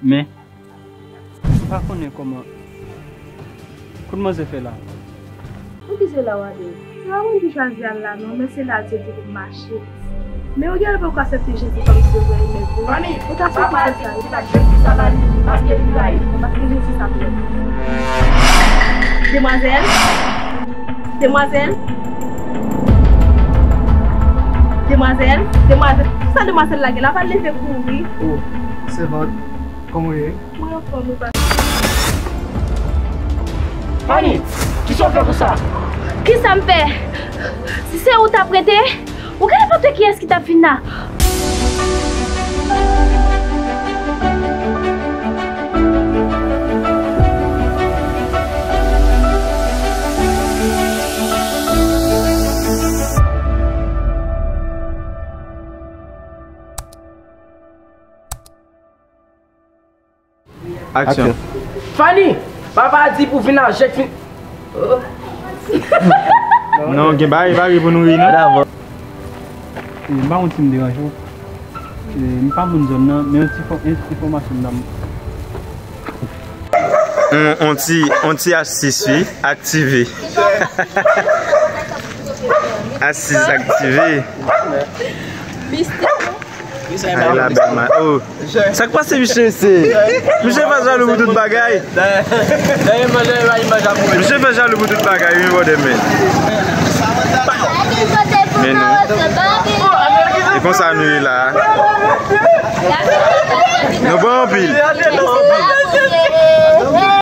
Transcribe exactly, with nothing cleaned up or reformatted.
Men, m pa konnen kòman. Kot manzè fè la? Pou ki se la w ale? Se pa mwen ki chwazi al la non, men se la Dye di pou m mache. Men ou genlè poko aksepte Jezi kòm Sovè, men pou ou ta soti fè sa, ou pa Jezi sa ba li, paske li rayi, paske Jezi sa pou li. Demwazèl, demwazèl, demwazèl, demwazèl, kisa demwazèl la gen la? Pa leve kouri. Oh, sèvant, kòman w ye? Mwen anfòm, ou pa. Fanny, kisa w fè konsa? Kisa m fè? Si se ou t ap rete, ou genlè pa t wè kiyès ki t ap vin la. Aksyon. Fanny, papa di pou vin a jèk fin. Non, gen bagay, bagay pou nou ri, non? Davò. E, m pa konn si m deranje w. E, m pa moun zòn nan, men yon ti fò-, yon ti enfòmasyon m nan. On, on ti, on ti astis, wi, aktive. Astis aktive. Ay, la bèl ma-, oh. Sa k pase, misye, se? Misye fè jalou pou tout bagay. Misye fè jalou pou tout bagay, wi, brother, men. Men nou. E konsa nou ye la. Nou bon anpil.